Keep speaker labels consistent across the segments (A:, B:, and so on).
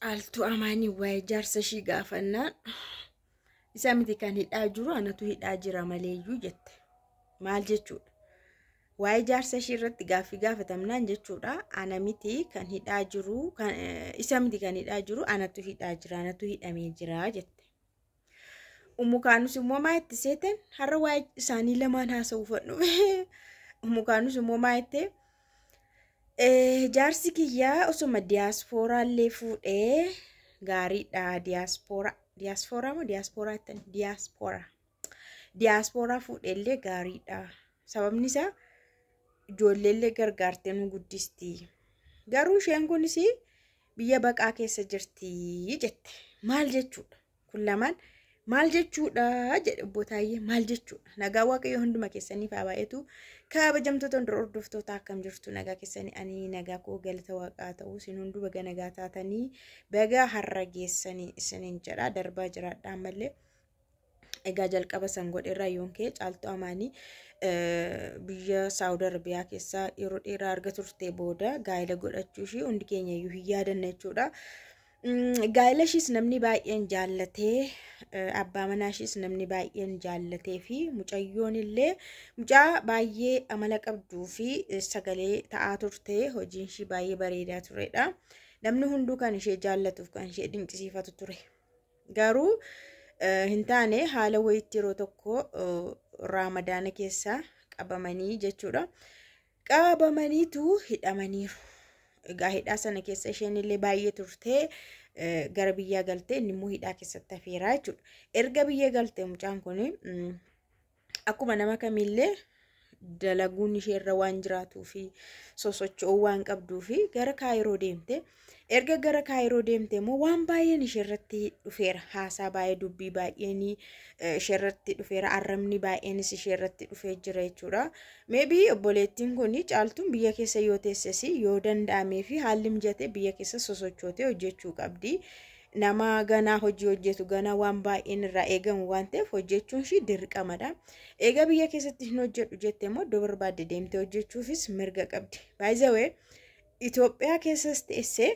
A: Caaltuu Amaanii waa'ee jaarsa ishii gaafannaan isa miti kan hidhaa jiru anatu hidhaa jira maleeyyuu jette. Maal jechuudha? Waa'ee jaarsa ishii irratti gaaffii gaafatamnaan jechuudha. Ana miti kan hidhaa jiru isa miti kan hidhaa jiru anatu hidhaa jira, anatu hidhamee jira jette. Ummu Kaanus immoo maa itti seeten? Har'a waa'ee isaanii lamaan haasa'uuf dhufe. Ummu Kaanus immoo maa itti? Jaarsi kiyyaa osoma diyaasporaallee fuudhee gaariidha. Diyaaspooraa, diyaaspooraa moo diyaaspooraa jettan? Diyaaspooraa. Diyaaspooraa fuudheellee gaariidha. Sababni isaa ijoolleellee gargaartee nu guddisti. Garuu isheen kunis biyya baqaa keessa jirti jette. Maal jechuudha? Kun lamaan maal jechuudha jedhe obbo Taayyee, maal jechuudha? Nagaa Waaqayyo hunduma keessaniif haa baay'atu. Kabajamtoota hunda hordoftoota, akkam jirtu? Nagaa keessanii? Ani nagaa koo, galata Waaqaa ta'u. Isin hunduu baga nagaa taatanii, baga har'a geessanii isiniin jedha. Darbaa jiraadha ammallee. Egaa jalqaba san godheerraa yoon ka'e, Caaltuu Amaanii biyya Saawud Arabiyaa keessa yeroo dheeraa arga turte booda gaa'ela godhachuu ishii hundi keenya iyyuu hin yaadanna jechuudha. Gaa'ela ishiis namni baay'een jaallatee, abbaa manaa ishiis namni baay'een jaallatee fi mucayyoon illee mucaa baay'ee amala qabduu fi sagalee ta'aa turte, hojiin ishii baay'ee bareedaa turedha. Namni hunduu kan ishee jaallatuuf kan ishee dinqisiifatu ture. Garuu hin taane, haala wayiitti yeroo tokko Raamadaana keessa qabamanii jechuudha. Qabamaniitu hidhamaniiru. Egaa hidhaa sana keessa isheen illee baay'ee turtee gara biyyaa galtee, inni immoo hidhaa keessatti hafeera jechuudha. Erga biyya galtee mucaan kun akkuma nama kamiillee dalaguun isheerra waan jiraatuu fi sosocho'uu waan qabduu fi gara Kaayiroo deemte. Erga gara Kaayiroo deemte immoo waan baay'een isheerratti dhufeera. Haasaa baay'ee, dubbii baay'een isheerratti dhufeera. Arrabni baay'eenis isheerratti dhufee jira jechuudha. Maybe obboleettiin kun Caaltuun biyya keessa yoo teesses, yoo danda'amee fi haalli mijate, biyya keessa sosochootee hojjechuu qabdi. Nama ganaa hojii hojjetu, ganaa waan baay'een irraa eegamu waan ta'eef, hojjechuun ishii dirqamadha. Egaa biyya keessatti hin hojjedhu jette immoo iddoo barbaadde deemtee hojjechuufis mirga qabdi. By the way, Itoophiyaa keessas teessee,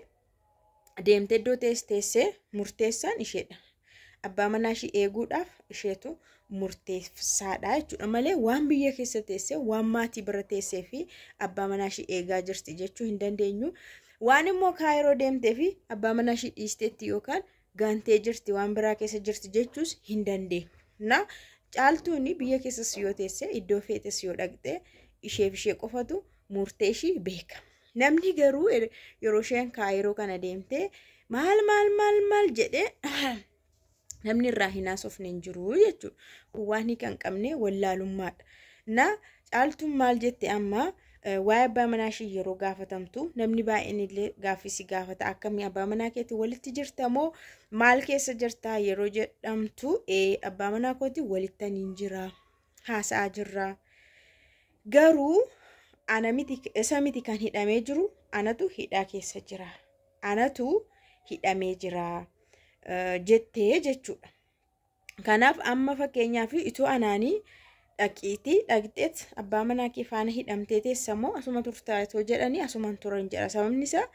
A: deemtee iddoo teessee, murteessaan isheedha. Abbaa manaa ishii eeguudhaaf isheetu murteessaadha jechuudha malee waan biyya keessa teessee, waan maatii bira teessee fi abbaa manaa ishii eegaa jirti jechuu hin dandeenyu. Waan immoo Kaayiroo deemtee fi abbaa manaa ishii dhiisteetti yookaan gantee jirti, waan biraa keessa jirti jechuus hin dandeenyu. Na Caaltuun biyya keessas yoo teesse, iddoo feetes yoo dhaqxe, isheef ishee qofatu murtee ishii beeka. Namni garuu yeroo isheen Kaayiroo kana deemtee maal maal maal maal jedhee namni irraa hin haasofne hin jiru jechuudha. Kun waan hiika hin qabne wallaalummaadha. Na Caaltuun maal jette amma? Waa'ee abbaa manaa ishii yeroo gaafatamtu, namni baay'een illee gaaffii si gaafata, akkamii abbaa manaa keetii walitti jirta moo maal keessa jirta yeroo jedhamtu, ee, abbaa manaa kootii walittan hin jira, haasa'aa jirra, garuu ana miti, isa miti kan hidhamee jiru, anatu hidhaa keessa jira, anatu hidhamee jira jettee jechuudha. Kanaaf amma fakkeenyaaf itoo anaanii dhaqiitii dhaqxeet abbaa manaa kee faana hidhamtee teessa moo asuma turtaa itoo jedhanii, asuman turan jedha. Sababni isaa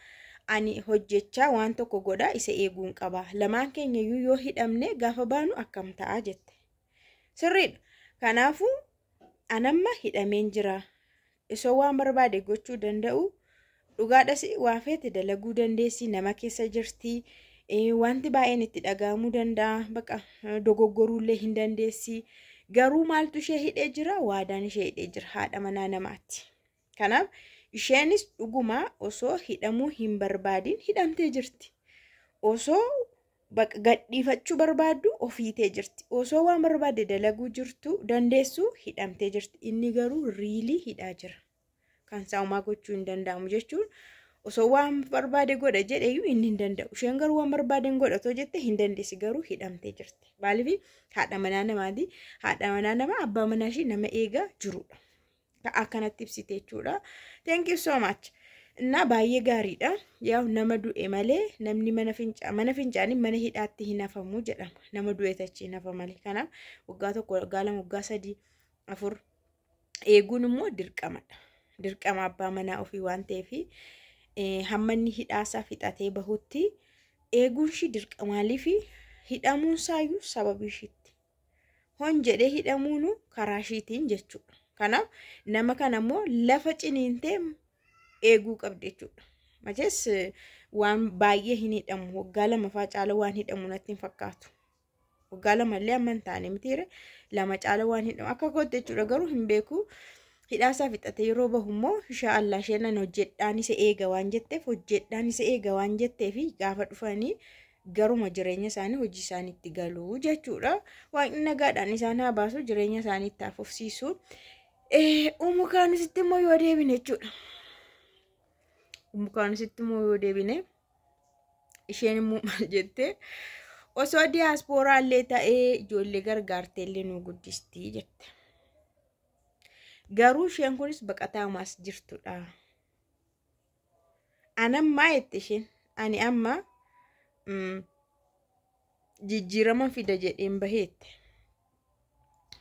A: ani hojjechaa waan tokko godhaa isa eeguun qaba. Lamaan keenya iyyuu yoo hidhamne gaafa baanu akkam ta'a jette. Sirriidha. Kanaafuu anamma hidhameen jira. Isoo waan barbaade gochuu danda'u, dhugaadhas, waa feete dalaguu dandeessi, nama keessa jirti. Wanti baay'een itti dhaga'amuu danda'a. Baqa dogoggoruullee hin dandeessi. Garuu maaltu ishee hidhee jira? Waadaan ishee hidhee jira. Haadha manaa namaati. Kanaaf isheenis dhuguma osoo hidhamuu hin barbaadin hidhamtee jirti. Osoo gadhiifachuu barbaaddu ofiitee jirti. Osoo waan barbaadde dalaguu jirtu dandeessu hidhamtee jirti. Inni garuu really hidhaa jira. Kan isaa gochuu hin danda'amu jechuun osoo waan barbaade godha jedheyyuu inni hin danda'u. Isheen garuu waan barbaade hin godha otoo jette hin dandeessi, garuu hidhamtee jirti. Maaliif? Haadha manaa namaati. Haadha manaa nama abbaa manaa ishii nama eegaa jirudha. Akkanatti ibsite jechuudha. Thank you so much. Innaa baay'ee gaariidha. Yaa nama du'e malee namni mana fincaa mana fincaanii mana hidhaatti hin hafamu jedhama. Nama du'e tachi hin hafa malee. Kanaaf waggaa 1, waggaa 2, waggaa 3, 4 eeguun immoo dirqamadha. Dirqama abbaa manaa ofii waan ta'eef, hamma inni hidhaasaa fixatee bahutti Eeguun ishii dirqamaalii fi hidhamuun isaayyuu sababii ishiitti. Hon jedhee hidhamuun karaa ishiitiin jechuudha. Kanaaf nama kana immoo lafa ciniintee eeguu qabdi jechuudha. Machees waan baay'ee hin hidhamu. Waggaa 2 faa caala waan hidhamu natti hin fakkaatu. Waggaa 2 illee amma hin taane mitiire 2 caala waan hidhamu akka kootti jechuudha garuu hin beeku. Hidhaasaa fixatee yeroo bahu immoo insha Allah isheen ani hojjedhaan isa eega waan jetteef hojjedhaan isa eega waan jetteef gaafa dhufanii garuma jireenya isaanii hojii isaaniitti galuu jechuudha. Waaqni nagaadhaan isaan haa baasu jireenya isaaniitti haa fufsiisu. Umu Kaanisitti immoo yoo deebine jechuudha. Umu Kaanisitti immoo yoo deebine isheen immoo maal jettee osoo diyaaspooraa illee ta'ee ijoollee gargaartee illee nu guddistii jette. Garuu isheen kunis baqataa maas jirtudha. Anammaa jette isheen ani amma jijjiirama fida jedheen baheette.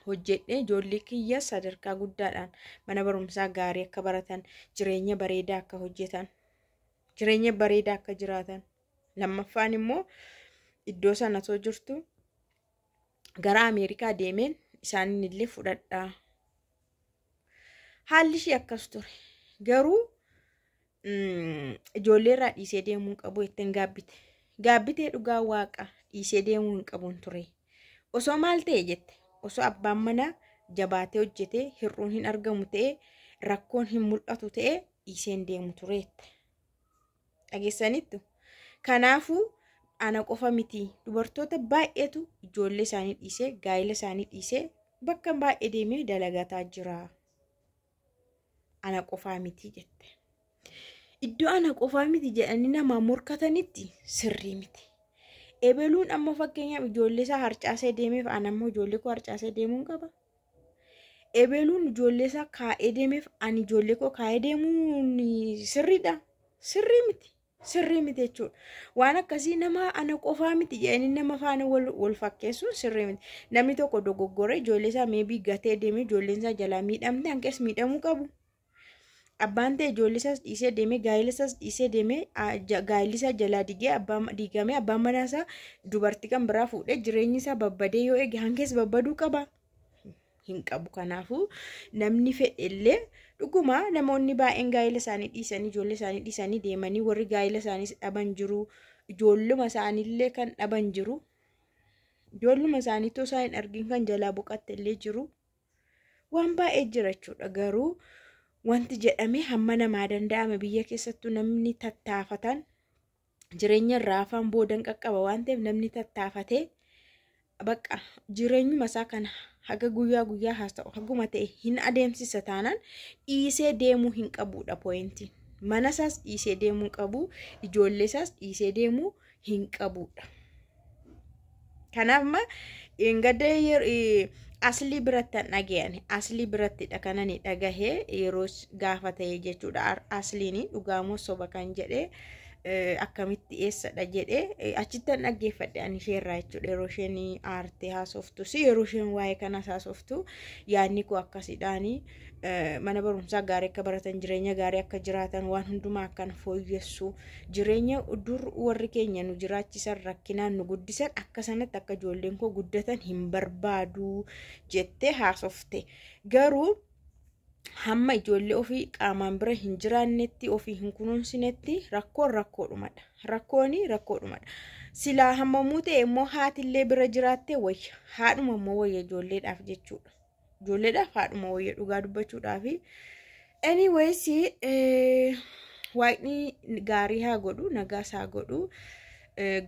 A: Hojjedhee ijoollee kiyya sadarkaa guddaadhaan mana barumsaa gaarii akka baratan, jireenya bareedaa akka hojjetan, jireenya bareedaa akka jiraatan. Lammaffaan immoo iddoo sana osoo jirtu gara Ameerikaa deemeen isaanin illee fudhadhaa. Haalli ishee akkas ture. Garuu ijoollee irraa dhiisee deemuu hin qabu jetteen gaabbite. Gaabbitee dhugaa waaqa dhiisee deemuu hin qabuun ture. Osoo maal ta'e jette? Osoo abbaan manaa jabaatee hojjetee hir'uun hin argamu ta'e rakkoon hin mul'atu ta'e dhiiseen deemu ture jette. Dhageessanittu? Kanaafuu ana qofa miti dubartoota baay'eetu ijoollee isaanii dhiisee gaa'ela isaanii dhiisee bakka baay'ee deemee dalagataa jira. Ana qofaa miti jette. Iddoo ana qofaa miti jedhanii namaa morkatanitti sirrii miti. Ebeluun amma fakkeenyaaf ijoollee isaa harcaasee deemeef ana ammoo ijoollee koo harcaasee deemuun qaba. Ebeluun ijoollee isaa kaa'ee deemeef ani ijoollee koo kaa'ee deemuun sirriidha. Sirrii miti. Sirrii miti jechuudha. Waan akkasii nama ana qofaa miti jedhanii nama faana wal fakkeessuun sirrii miti. Namni tokko dogoggoree ijoollee isaa meebii gatee deemee ijoolleen isaa jalaa miidhamte hanqes miidhamuu qabu. Abbaan ta'e ijoollee isaas dhiisee deemee gaa'ela isaas dhiisee deemee gaa'elli isaa jalaa digee abbaan diigamee abbaan manaa isaa dubartii kan biraa fuudhee jireenyi isaa babbadee yoo eege hanqes babbaduu qaba. Hin qabu. Kanaafuu namni fedhe illee dhuguma namoonni baay'een gaa'ela isaanii dhiisanii ijoollee isaanii dhiisanii deemanii warri gaa'ela isaanii dhaban jiru. Ijoolluma isaaniillee kan dhaban jiru. Ijoolluma isaanii too isaan hin argin kan jalaa boqatte illee jiru. Waan baay'ee jira jechuudha. Garuu wanti jedhamee hamma namaa danda'ame biyya keessattuu namni tattaafatan jireenya irraa afaan boodan qaqqaba waan ta'eef namni tattaafatee bakka jireenyuma isaa kana haga guyyaa guyyaa haasa'u haguma ta'e hin adeemsisa taanaan dhiisee deemuu hin qabudha pooyintiin. Mana isaas dhiisee deemuu hin qabu, ijoollee isaas dhiisee deemuu hin qabudha. Kanaaf ma gadda aslii biratti an dhaga'ani aslii birattidha kan ani dhagahee yeroo gaafa ta'e jechuudha. Asliin dhugaamoo soba kan jedhee akkamitti eessadha jedhee achitti an dhaggeeffadhe ani isheerraa jechuudha. Yeroo isheen aartee haasoftus yeroo isheen waa'ee kanas haasoftu yaadni koo akkasidhaani mana barumsaa gaarii akka baratan jireenya gaarii akka jiraatan waan hundumaa akkan fooyyessu jireenya dur warri keenya nu jiraachisan rakkinaan nu guddisan akka sanatti akka ijoolleen koo guddatan hin barbaadu jettee haasofte. Garuu hamma ijoollee ofii qaamaan bira hin jiraannetti ofii hin kunuunsinetti rakkoon rakkoodhumadha. Rakkoon rakkoodhumadha. Silaa hammamuu ta'e immoo haatillee bira jiraatte wayya. Haadhuma immoo wayya ijoolleedhaaf jechuudha. Ijoolleedhaaf haadhuma wayya dhugaa dubbachuudhaaf. Anyways, waaqni gaarii haa godhu, nagaas haa godhu.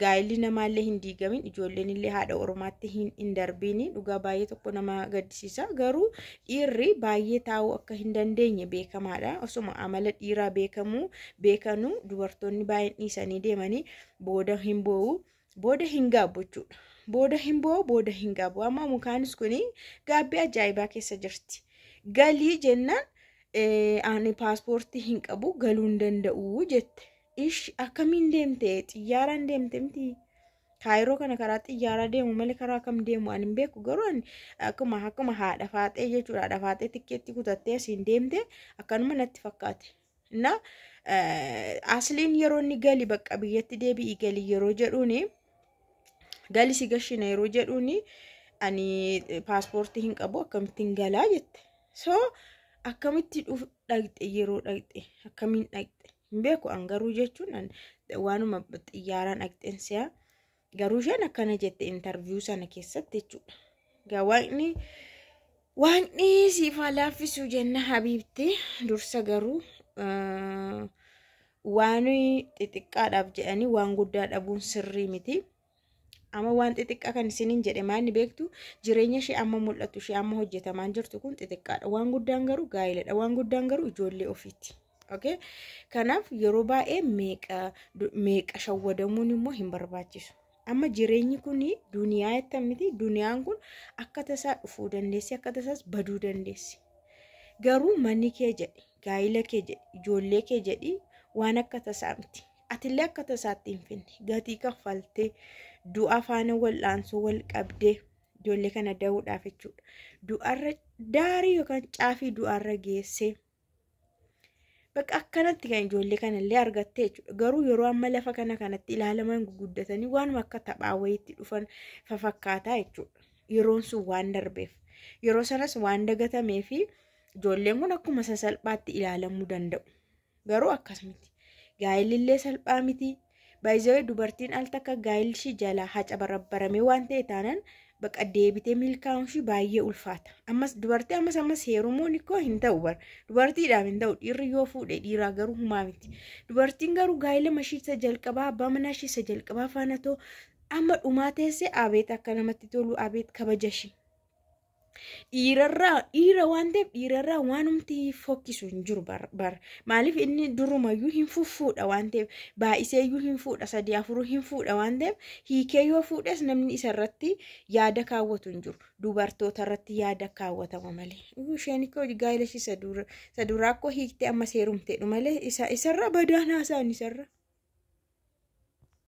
A: Gaa'elli namaallee hin diigamin, ijoolleen illee haadha ormaatti hin darbiin dhugaa baay'ee tokko nama gaddisiisa. Garuu dhiirri baay'ee taa'uu akka hin dandeenye beekamaadha. Osuma amala dhiiraa beekamuu beekanuu dubartoonni baay'een dhiisanii deemanii booda hin boo'u, booda hin gaabbu jechuudha. Booda hin boo'u, booda hin gaabbu. Amma mukaanis kuni gaabbii ajaa'ibaa keessa jirti. Galii jennaan ani paaspoortii hin qabu galuu hin danda'u jette. Ish akkamiin deemte? Xiyyaaraan deemte miti. Kaayiroo kana karaa xiyyaaraa deemu malee karaa kam deemu ani hin beeku. Garuu ani akkuma haadha faaxee jechuudha. Haadha faaxee tikkeetti kutattee asiin deemte akkanuma natti fakkaate. Na Asliin yeroo inni gali bakka biyyatti deebi'i gali yeroo jedhuuni, gali si gashina yeroo jedhuuni, ani paaspoortii hin qabu, akkamittiin galaa jette. So akkamitti dhaqxe? Yeroo dhaqxe akkamiin dhaqxe hin beeku an garuu, jechuun waanuma xiyyaaraan dhaqxeen si'a. Garuu isheen akkana jette interview sana keessatti jechuudha. Egaa waaqni siif haa laaffisu jenna habiibti. Dursa garuu waan xixiqqaadhaaf jedhanii waan guddaa dhabuun sirrii miti. Amma waan xixiqqaa kan isiniin jedhe maalni beektu? Jireenya ishee amma mul'atu, ishee amma hojjetamaa jirtu kun xixiqqaadha. Waan guddaan garuu gaa'iladha. Waan guddaan garuu ijoollee ofiiti. Okay? Kanaaf yeroo baay'ee meeqa meeqa shawwadamuun immoo hin barbaachisu. Amma jireenyi kun duniyaa jettan miti, duniyaan kun akka tasaa dhufuu dandeessi, akka tasaas baduu dandeessi. Garuu manni kee jedhi, gaa'ila kee jedhi, ijoollee kee jedhi, waan akka tasaa miti. Atillee akka tasaatti hin finne, gatii kaffaltee, du'a faana wal'aansoo wal qabdee ijoollee kana da'uudhaaf jechuudha. Du'arra daarii yookaan caafii du'arra geessee bakka akkanatti kan ijoollee kanallee argattee jechuudha. Garuu yeroo amma lafa kana kanatti ilaalaman guguddatanii waanuma akka taphaa wayiitti dhufan fafakkaataa jechuudha. Yeroon sun waan darbeef. Yeroo sanas waan dagatamee fi ijoolleen kun akkuma sasalphaatti ilaalamuu danda'u. Garuu akkas miti. Gaa'elillee salphaa miti. Baay'ee dubartiin al takka gaa'elli ishii jalaa haca barabbaramee waan ta'e taanaan, bakka deebitee milkaa'uun ishii baay'ee ulfaata. Ammas dubartii ammas ammas heerumuun ikkoo hin ta'u bara. Dubartiidhaaf hin ta'u, dhiirri yoo fuudhe dhiiraa garuu humaa miti. Dubartiin garuu gaa'ela mashii isa jalqabaa, abbaa manaa ishii isa jalqabaa faana ta'u amma dhumaa teessee, abeet akka namatti tolu, abeet kabaja ishii. Dhiirarraa dhiira waan ta'eef dhiirarraa waanumti fokkisu hin jiru bara. Maaliif? Inni durumayyuu hin fuffuudha waan ta'eef, baay'iseeyyuu hin fuudha, sadii afuruu hin fuudha waan ta'eef, hiikee yoo fuudhes namni isarratti yaada kaawwatu hin jiru. Dubartoota irratti yaada kaawwatama malee. Isheen ikkoo gaa'ela ishii isa duraa akkoo hiiktee amma seerumteedhu malee isarra badaan haasa'an isarra.